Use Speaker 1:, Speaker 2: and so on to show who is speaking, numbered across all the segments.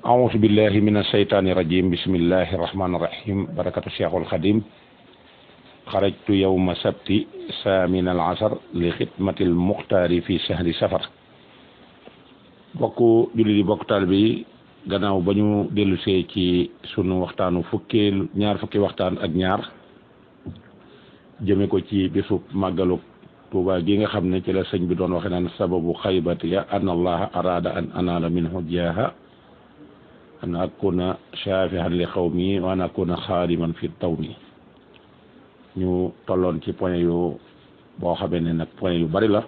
Speaker 1: أعوذ بالله من الشيطان الرجيم بسم الله الرحمن الرحيم بركة الشيخ الخديم خرجت يوم سبت ثامن العشر لخدمة المختار في شهر سفر bokku julli di bokk taalibe yi gannaaw ba ñu dellusee ci sunu waxtaanu ñaar fukki waxtaan ak ñaar jëme ko ci bisub màggalu Tuuba gi nga xam ne ci la sëñ bi doon waxe naan sababu xaybatiya an allaha arada an anala minhu jaaha an akuna shafihan li xawmi wa an akuna xaadiman fi tawmi ñu tolloon ci point yu boo xamee ne nag point yu bari la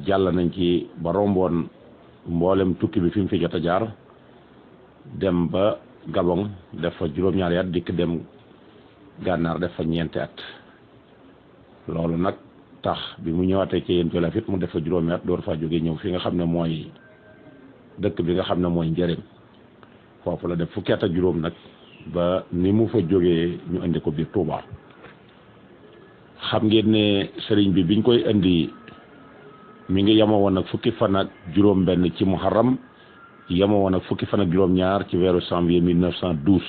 Speaker 1: jàll nañ ci ba romboon mboolem tukki bi fi mu fi jot a jaar dem ba Gabon def fa juróom-ñaari at dikk dem gànnaar def fa ñeenti at loolu nag tax bi mu ñëwaatee ci yéen Jolof it mu def fa juróomi at door faa jógee ñëw fi nga xam ne mooy dëkk bi nga xam ne mooy Njëréem foofu la def fukki at ak juróom nag ba ni mu fa jógee ñu indi ko biir Touba xam ngeen ne sëriñ bi biñ koy indi mi ngi yemoo woon ak fukki fan ak juróom benn ci muharram yemoo woon ak fukki fan ak juróom ñaar ci weeru janvier 1912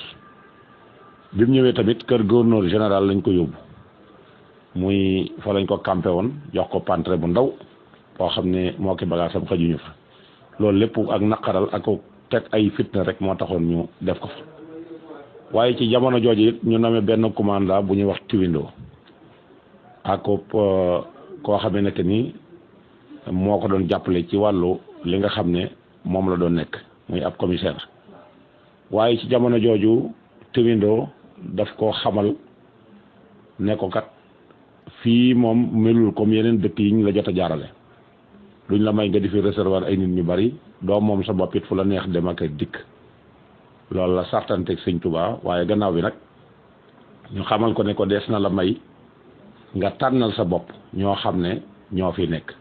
Speaker 1: bi mu ñëwee tamit kër gouverneur général lañ ko yóbbu muy fa lañ ko campé woon jox ko pantre bu ndaw boo xam ne moo ki bagaasam xajuñu fa loolu lépp ak naqaral ak teg ay fitna rek moo taxoon ñu def ko fa waaye ci jamono jooju it ñu namee benn commandant bu ñuy wax Tiwindo ak koo xamee nekk ni moo ko doon jàppale ci wàllu li nga xam ne moom la doon nekk muy ab commissaire waaye ci jamono jooju Tiwindo daf ko xamal ne ko kat fii moom melul comme yeneen dëkk yi ñu la jot a jaarale duñ la may nga di fi réservoir ay nit ñu bari doo moom sa bopp it fu la neex dem ak dikk loolu la sartanteeg sëñ Touba waaye gannaaw bi nag ñu xamal ko ne ko dees na la may nga tànnal sa bopp ñoo xam ne ñoo fi nekk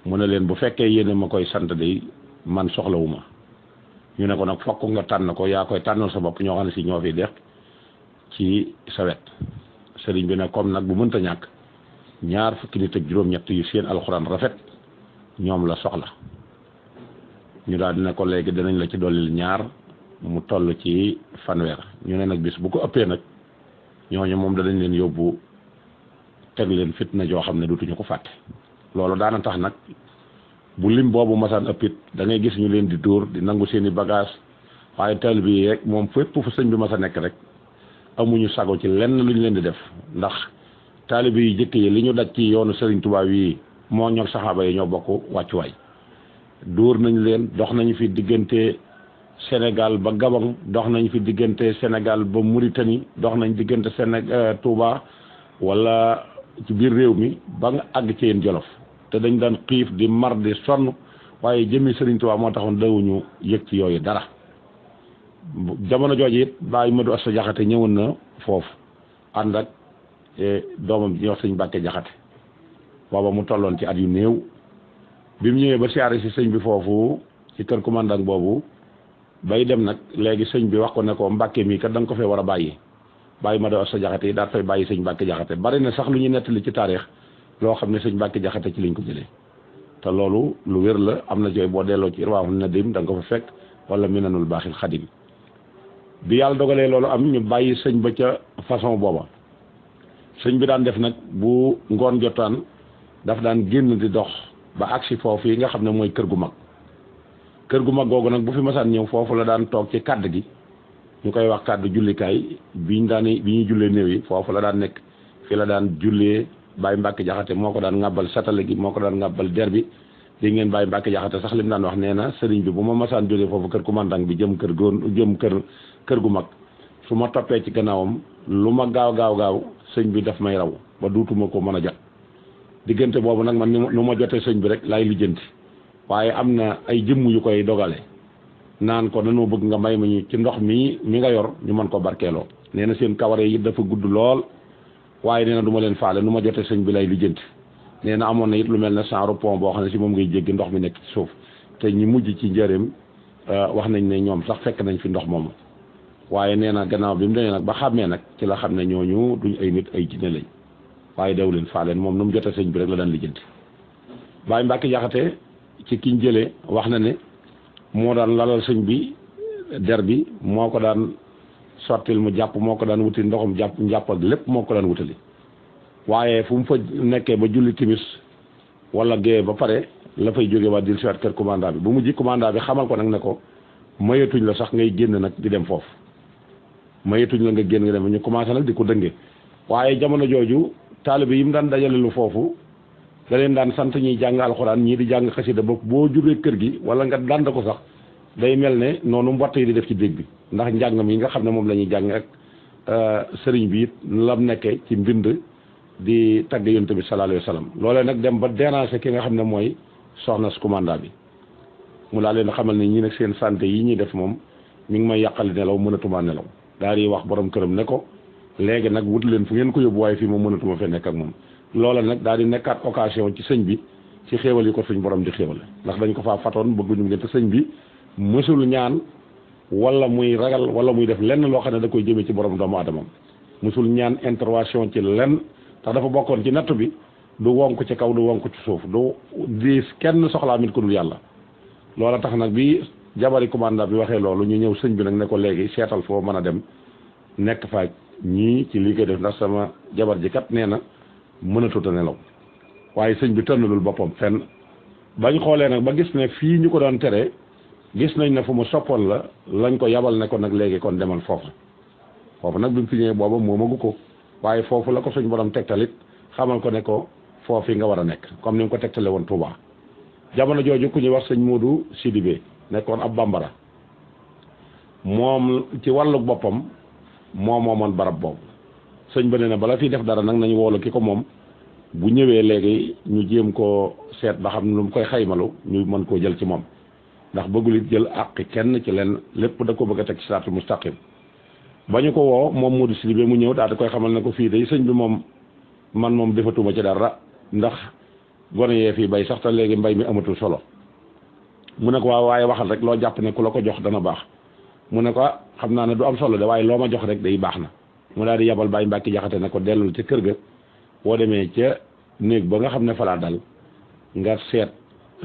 Speaker 1: mu ne leen bu fekkee yéene ma koy sant de man soxlawuma ñu ne ko nag fokk nga tànn ko yaa koy tànnal sa bopp ñoo xam ne si ñoo fi def ci sa wet sëriñ bi ne comme nag bu mënta ñàkk ñaar fukki nit ak juróom-ñett yu seen alxuraan rafet ñoom la soxla ñu daal dina ko léegi dinañ la ci dollil ñaar mu toll ci fanweer ñu ne nag bis bu ko ëppee nag ñooñu moom danañ leen yóbbu teg leen fitna joo xam ne dutuñu ko fàtte loolu daana tax nag bu lim boobu masaan ëppit da ngay gis ñu leen di dóor di nangu seen i bagage waaye taalibe yi rek moom fépp fu sëñ bi mas a nekk rek amuñu sago ci lenn lu ñu leen di def ndax taalibe yi jëkk yi li ñu daj ci yoonu Sëriñ Tuubaa yi moo ñoog saxaaba yi ñoo bokk wàccuwaay dóor nañ leen dox nañu fi diggante Sénégal ba Gabon dox nañ fi diggante Sénégal ba Mauritanie dox nañ diggante Touba wala ci biir réew mi ba nga àgg ci yéen Jolof te dañ daan xiif di mar di sonn waaye jëmmi Sëriñ Tuubaa moo taxoon dawuñu yëg ci yooyu dara jamono jooju it Baay Madu Asta Jaxate ñëwoon na foofu ànd ak doomam ñuy wax sëñ Mbàkke Jaxate booba mu tolloon ci at yu néew bi mu ñëwee ba siyaare si sëñ bi foofu ci kër commandant boobu bay dem nag léegi sëñ bi wax ko ne ko Mbàkke mii kat da nga ko fee war a bàyyi Baay Madu Asta Jaxate yi daal fay bàyyi sëñ Mbàkke Jaxate bari na sax lu ñu nettali ci taarix loo xam ne sëñ Mbàkke Jaxate ci lañ ko jëlee te loolu lu wér la am na jooy boo delloo ci Irwaa'u Nadim da nga ko fa fekk wala Minanul Baaxil Xadim bi yàlla dogalee loolu am ñu bàyyi sëñ ba ca façon booba sëñ bi daan def nag bu ngoon jotaan daf daan génn di dox ba agsi foofu yi nga xam ne mooy kër gu mag googu nag bu fi masaan ñëw foofu la daan toog ci kàdd gi ñu koy wax kàddu jullikaay bi ñuy jullee néew yi foofu la daan nekk fi la daan jullee Baay Mbàkke Jaxate moo ko daan ŋàbbal satale gi moo ko daan ŋàbbal der bi di ngeen Baay Mbàkke Jaxate sax li mu daan wax nee na sëriñ bi bu ma masaan jógee foofu kër commandant bi jëm kër gu mag su ma toppee ci gannaawam lu ma gaaw sëñ bi daf may raw ba duutuma ko mën a jot diggante boobu nag man nu ma jotee sëñ bi rek laay lijjanti waaye am na ay jëmm yu koy dogale naan ko dañoo bëgg nga may ma ñu ci ndox mi nga yor ñu mën ko barkeeloo nee na seen kaware yi dafa gudd lool waaye nee na du ma leen faale nu ma jotee sëñ bi lay lijjanti nee na amoon na it lu mel ne genre pont boo xam ne si moom ngay jéggi ndox mi nekk ci suuf te ñi mujj ci Njëréem wax nañ ne ñoom sax fekk nañ fi ndox moomu waaye nee na gannaaw bi mu demee nag ba xàmmee nag ci la xam ne ñooñu duñ ay nit ay jinne lañ waaye dew leen faaleen moom nu mu jotee sëñ bi rek la daan lijjanti Baay Mbàkke Jaxate ci kiñ jëlee wax na ne moo daan lalal sëñ bi der bi, moo ko daan sottil mu jàpp, moo ko daan wuti ndoxum jàpp njàpp ak lépp moo ko daan wutali. waaye fu mu fa nekkee ba julli timis wala gée ba pare la fay jóge waa dil siwaat kër commandant bi bu mujj commandant bi xamal ko nag ne ko mayetuñ la sax ngay génn nag di dem foofu, mayetuñ la nga génn nga dem, ñu commencé nag di ko dënge. waaye jamono jooju taalibe yi mu daan dajale lu foofu da leen daan sant ñuy jàng alxuraan, ñii di jàng xasida ba boo jubee kër gi wala nga dànd ko sax day mel ne noonu mbott yi di def ci dégg bi, ndax njàng mi nga xam ne moom la ñuy jàng ak sëriñ bi it lam nekkee ci mbind di tagg yonent bi sallallahu alayhi wa sallam. loolee nag dem ba déranger ki nga xam ne mooy soxna su commandant bi, mu laa leen xamal ne ñii nag seen santé yi ñuy def moom mi ngi may yàqal nelaw, mënatuma nelaw. daal di wax borom këram ne ko léegi nag wut leen fu ngeen ko yóbbu, waaye fii moom mënatuma fee nekk ak moom. loola nag daal di nekkaat occasion ci sëñ bi ci xéewal yi ko suñ borom di xéewal, ndax dañ ko faa fatoon bëgguñu ngeen te sëñ bi mësul ñaan wala muy ragal wala muy def lenn loo xam ne da koy jëmee ci borom doomu aadamam, mësul ñaan intervention ci lenn, ndax dafa bokkoon ci natt bi du wonk ci kaw du wonk ci suuf, du diis kenn soxlaa mit ko dul yàlla. loola tax nag bi jabari commandant bi waxee loolu ñu ñëw sëñ bi nag ne ko léegi seetal foo mën a dem nekk fa ñii ci lii koy def, ndax sama jabar ji kat nee na mënatut a nelaw. waaye sëñ bi tënnalul boppam fenn bañ xoolee nag ba gis ne fii ñu ko doon tere gis nañ ne fu mu soppoon la lañ ko yabal ne ko nag léegi kon demal foofu nag bi mu fi ñëwee booba moomagu ko, waaye foofu la ko suñ borom tegtalit xamal ko ne ko foofu nga war a nekk comme ni nga ko tegtale woon Touba. jamono jooju ku ñuy wax sëñ Modou Sidibé nekkoon ab bambara, moom ci wàllu boppam moo moomoon barab boobu. sëñ ba ne na bala fiy def dara nag nañu woolu ki ko moom, bu ñëwee léegi ñu jéem koo seet ba xam ne lu mu koy xaymalu ñu mën koo jël ci moom, ndax bëggul it jël àq kenn ci leen lépp da ko bëgg a teg ci siraatul mustaqim. ba ñu ko woo moom Modou Sidibé mu ñëw daal di koy xamal ne ko fii day sëñ bi moom man moom defatuma ci dara, ndax gone yee fii bay sax te léegi mbay mi amatul solo. mu ne ko waaye waxal rek loo jàpp ne ku la ko jox dana baax. mu ne ko xam naa ne du am solo de waaye loo ma jox rek day baax na. mu daal di yabal Baye Mbacke Jaxate ne ko dellul ca kër ga, boo demee ca néeg ba nga xam ne falaa dal nga seet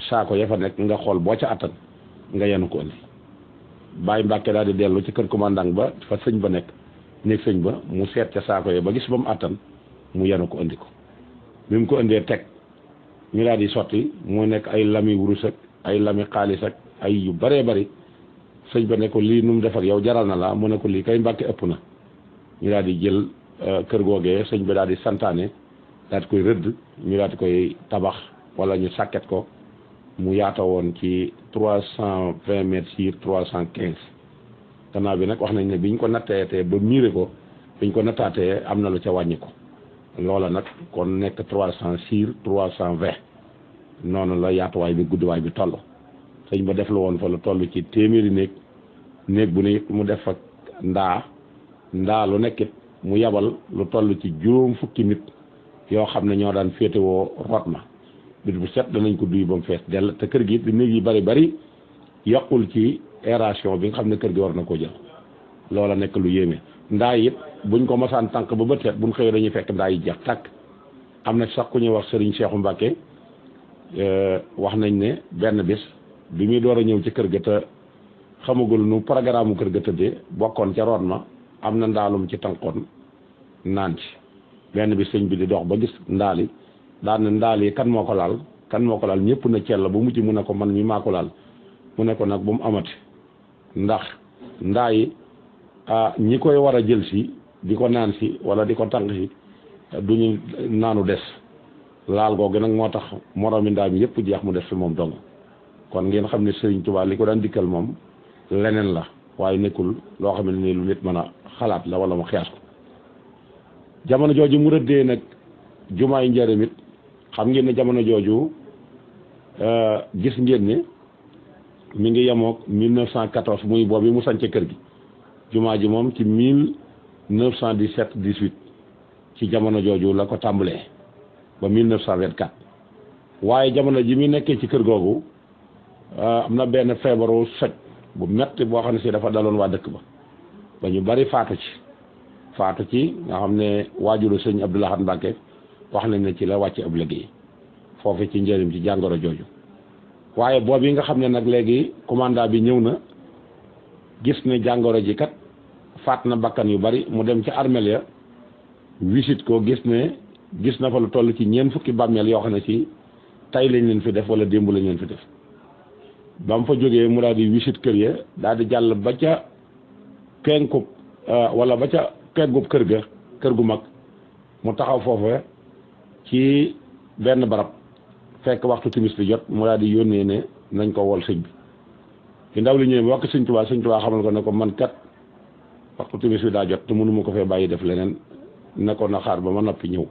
Speaker 1: saako ya fa nekk nga xool boo ca attan nga yenu ko indi. Baye Mbacke daal di dellu ci kër commandant ba fa sëñ ba nekk, néeg sëñ ba mu seet ca saako ya ba gis ba mu attan mu yenu ko indi ko. bi mu ko indee teg ñu daal di sotti mu nekk ay lami wurus ak ay lami xaalis ak ay yu bëree bëri. sëñ ba ne ko lii nu mu def ak yow jaral na la, mu ne ko lii kay Mbàkke ëpp na. ñu daal di jël kër googee sëñ ba daal di santaane daal di koy rëdd, ñu daal di koy tabax wala ñu sàkket ko mu yaata woon ci 320 mètres sur 315. gannaaw bi nag wax nañ ne biñ ko natteetee ba miire ko biñ ko nattaatee am na lu ca wàññi ko, loola nag kon nekk 300 sur 320 noonu la yaatuwaay bi guddiwaay bi toll. sëñ ba def la woon fa lu toll ci téeméeri néeg bu ne mu def fa ndaa lu nekkit mu yabal lu toll ci juróom fukki nit yoo xam ne ñoo daan féetewoo root ma bit bu set danañ ko duy ba mu fees dell. te kër gi it néeg yi bari yokkul ci aération bi nga xam ne kër gi war na koo jël. loola nekk lu yéeme. ndaa it buñ ko masaan tànk ba bët set buñ xëyee dañuy fekk ndaa yi jeex tàkk. am na sax ku ñuy wax Serigne Cheikhou Mbacké wax nañ ne benn bis bi muy door a ñëw ci kër ga te xamagul nu programme kër ga tëddee bokkoon ca root ma am na ndaalum ci tànkoon naan ci. benn bi sëñ bi di dox ba gis ndaali daan na ndaal yi kan moo ko laal ñëpp na cell ba mujj mu ne ko man mi maa ko laal. mu ne ko nag bu mu amati ndax ndaa yi ñi koy war a jël si di ko naan si wala di ko tànk si duñu naanu des laal googu nag moo tax moroomi ndaa mi yëpp jeex mu des fi moom dong. kon ngeen xam ne Sëriñ Tuubaa li ko daan dikkal moom leneen la waaye nekkul loo xam ne ni lu nit mën a xalaat la wala mu xiyaas ko. jamono jooju mu rëddee nag jumaay Njaaréem it xam ngeen ne jamono jooju gis ngeen ne mi ngi yemook 1914 muy boobu mu sañce kër gi. jumaa ji moom ci 1917 18 ci jamono jooju la ko tàmbalee ba 1924 waaye jamono ji mi nekkee ci kër googu am na benn feebaru soj bu metti boo xam ne si dafa daloon waa dëkk ba ñu bari faatu ci nga xam ne waajuru sëñ Abdou Lahad Mbacké wax nañ ne ci la wàcce ab liggéey foofu ci Njaaréem ci jàngoro jooju waaye boobu yi nga xam ne nag léegi commandant bi ñëw na gis ne jàngoro ji kat faat na bakkan yu bari mu dem ci armeel ya wisit ko gis na fa lu toll ci ñeent fukki bàmmeel yoo xam ne ci tay lañ leen fi def wala démb lañ leen fi def ba mu fa jógee mu daal di wisit kër ya daal di jàll ba ca penkub wala ba ca peggub kër gu mag mu taxaw foofa ci benn barab fekk waxtu timis bi jot mu daal di yónnee ne nañ ko wol sëñ bi ci ndaw li ñëwee ba wax sëñ Tuubaa xamal ko ne ko man kat waxtu timis bi daa jot te mënuma ko fee bàyyi def leneen ne ko na xaar ba ma noppi ñëw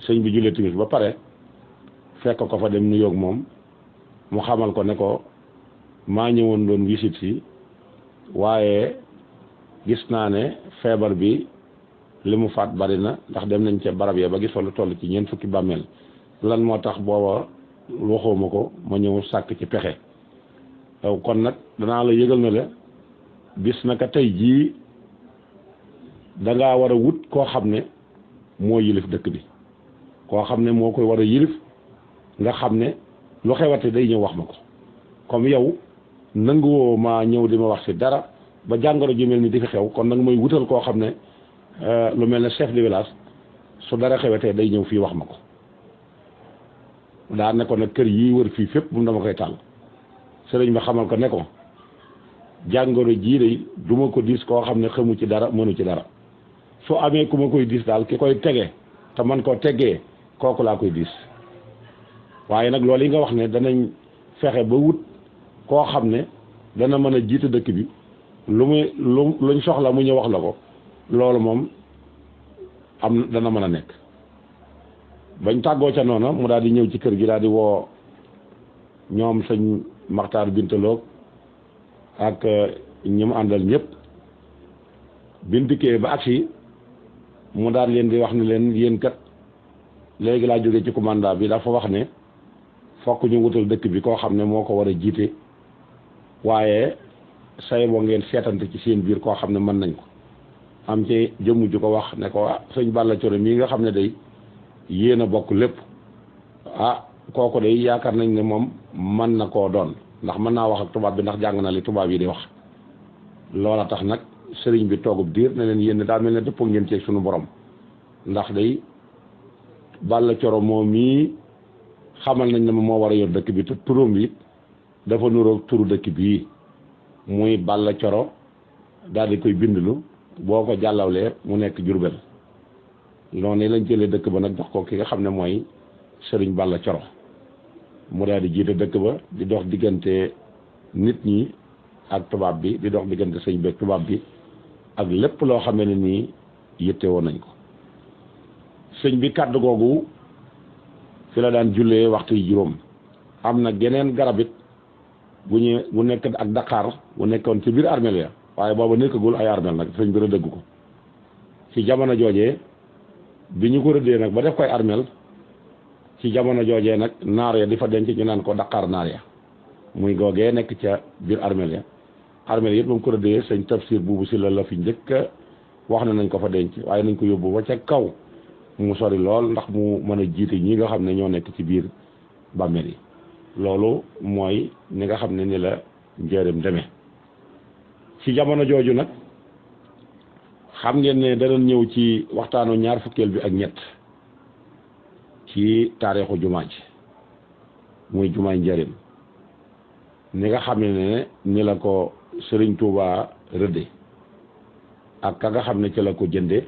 Speaker 1: sëñ bi jullee timis ba pare fekk ko fa dem nuyoog moom mu xamal ko ne ko maa ñëwoon doon wisit si waaye gis naa ne feebar bi li mu faat bari na ndax dem nañ ca barab ya ba gis fa lu toll ci ñeent fukki bàmmeel lan moo tax booba waxuma ko ma ñëw sàkk ci pexe kon nag danaa la yëgal na la bis naka tey jii dangaa war a wut koo xam ne moo yilif dëkk bi koo xam ne moo koy war a yilif nga xam ne lu xewate day ñëw wax ma ko comme yow nanguwoo maa ñëw di ma wax ci dara ba jàngoro ji mel ni di fi xew kon nag mooy wutal koo xam ne lu mel ne chef de village su dara xewetee day ñëw fii wax ma ko daa ne ko nag kër yi wër fii fépp bu dama koy tàll sëriñ bi xamal ko ne ko jàngoro jii day du ma ko diis koo xam ne xamu ci dara mënu ci dara su amee ku ma koy diis daal ki koy tege te man koo teggee kooku laa koy diis waaye nag loolu yi nga wax ne danañ fexe ba wut koo xam ne dana mën a jiite dëkk bi luñ soxla mu ñëw wax la ko loolu moom dana mën a nekk bañ tàggoo ca noona mu daal di ñëw ci kër gi daal di woo ñoom sëñ Maxtaar Bintaloog ak ñi mu àndal ñëpp bintikee ba agsi mu daal leen di wax ne leen yéen kat léegi laa jógee ci commandant bi dafa wax ne fokk ñu wutal dëkk bi koo xam ne moo ko war a jiite waaye say boo ngeen seetante ci seen biir koo xam ne mën nañ ko am ci jëmm ju ko wax ne ko sëñ Balla Coro mii nga xam ne day yéen a bokk lépp kooku day yaakaar nañ ne moom mën na koo doon ndax mën naa wax ak tubaab bi ndax jàng na li tubaab yi di wax loola tax nag sëriñ bi toogub diir ne leen yéen daa mel ne dëppoo ngeen ci suñu borom ndax day Balla Coro moom mii xamal nañ ne moo war a yor dëkk bi te turam bi dafa nuroog turu dëkk bii muy Balla Coro daal di koy bindlu boo ko jàllawlee mu nekk Jurbel noonu lañ jëlee dëkk ba nag jox ko ki nga xam ne mooy sëriñ Balla Coro mu daal di jiite dëkk ba di dox diggante nit ñi ak tubaab bi di dox diggante sëñ beeg tubaab bi ak lépp loo xamee ne nii yitte woon nañ ko sëñ bi kàddu googu fi la daan jullee waxtu yi juróom am na geneen garabit bu nekk ak Dakar bu nekkoon ci biir armeel ya waaye booba nekkagul ay armeel nag sëñ bi rëddëgg ko ci jamono joojee bi ñu ko rëddee nag ba def koy armeel ci jamono joojee nag naar ya di fa denc ñu naan ko Dakar naar ya muy googee nekk ca biir armeel ya armeel yëpp ba mu ko rëddee sëñ Tafsir buubu si la fi njëkk wax ne nañ ko fa denc waaye nañ ko yóbbu ba ca kaw mu sori lool ndax mu mën a jiite ñi nga xam ne ñoo nekk ci biir bàmmeel yi loolu mooy ni nga xam ne ni la njëriñ demee ci jamono jooju nag xam ngeen ne danañ ñëw ci waxtaanu ñaar fukkeel bi ak ñett ci taarixu jumaa ji muy jumaay njëriñ ni nga xam ne ni la ko Sëriñ Tuuba rëdde ak ka nga xam ne ci la ko jënde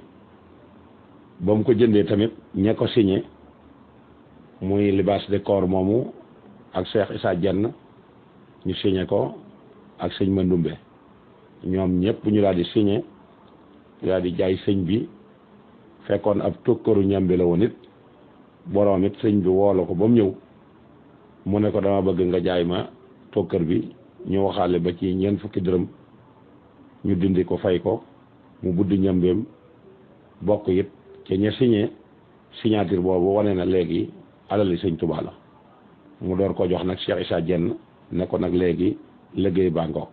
Speaker 1: ba mu ko jëndee tamit ña ko signé muy libaas de corps moomu ak Cheikh Issa Dieng ñu signé ko ak sëñ Mandumbe ñoom ñëpp ñu daal di signé daal di jaay sëñ bi fekkoon ab tokkaru ñambi la woon it boroom it sëñ bi woolo ko ba mu ñëw mu ne ko dama bëgg nga jaay ma tokkar bi ñu waxaale ba ci ñeent fukki dërëm ñu dindi ko fay ko mu buddi ñambeem bokk it ca ña signé signature boobu wane na léegi alali sëñ Tuubaa la mu door ko jox nag Cheikh Issa Dieng ne ko nag léegi liggéey baa ngoog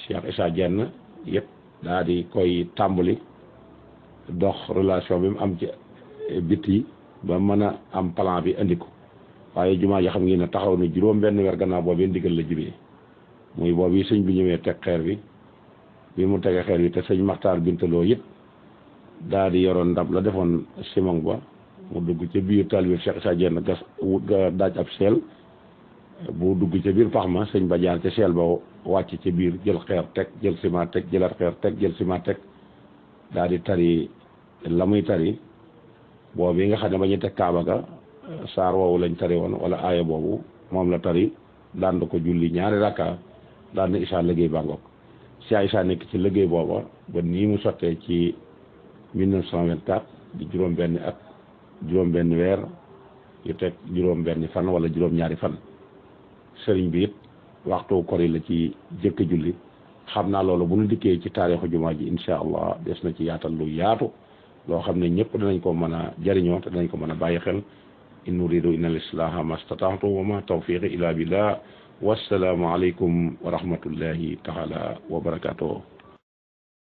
Speaker 1: Cheikh Issa Dieng yëpp daa di koy tàmbali dox relation bi mu am ci biti ba mën a am plan bi indi ko waaye jumaa ji xam ngeen ne taxaw na juróom benn weer gannaaw boobee ndigal la jibee muy boobu sëñ bi ñëwee teg xeer bi mu tege xeer bi te sëñ Maxtaar Bintaloo it daal di yoroon ndab la defoon simon ba mu dugg ca biir taalibe Cheikh Issa Diène gas daaj ab seel bu dugg ca biir pax ma sëñ ba jaar ca seel ba wàcc ca biir jël xeer teg jël ciment teg jëlaat xeer teg jël ciment teg daal di tari la muy tari boobu yi nga xam ne ba ñu teg kaaba ga saar woowu lañ tari woon wala aaya boobu moom la tari daan ko julli ñaari rakka daan na Issa liggéey bàngook si Issa nekk ci liggéey booba ba nii mu sottee ci 1924 di juróom-benn at juróom-benn weer yu teg juróom-benn fan wala juróom-ñaari fan sëriñ bi it waxtu kori la ci jëkk julli xam naa loolu bu ñu dikkee ci taarixu jumaa ji incha allah des na ci yaatal lu yaatu loo xam ne ñëpp danañ ko mën a jariñoo te danañ ko mën a bàyyi xel in uridu illa al islaha ma stata'tu wa ma tawfiqi illa billah wassalaamu aleykum wa rahmatullahi taala wa barakatuh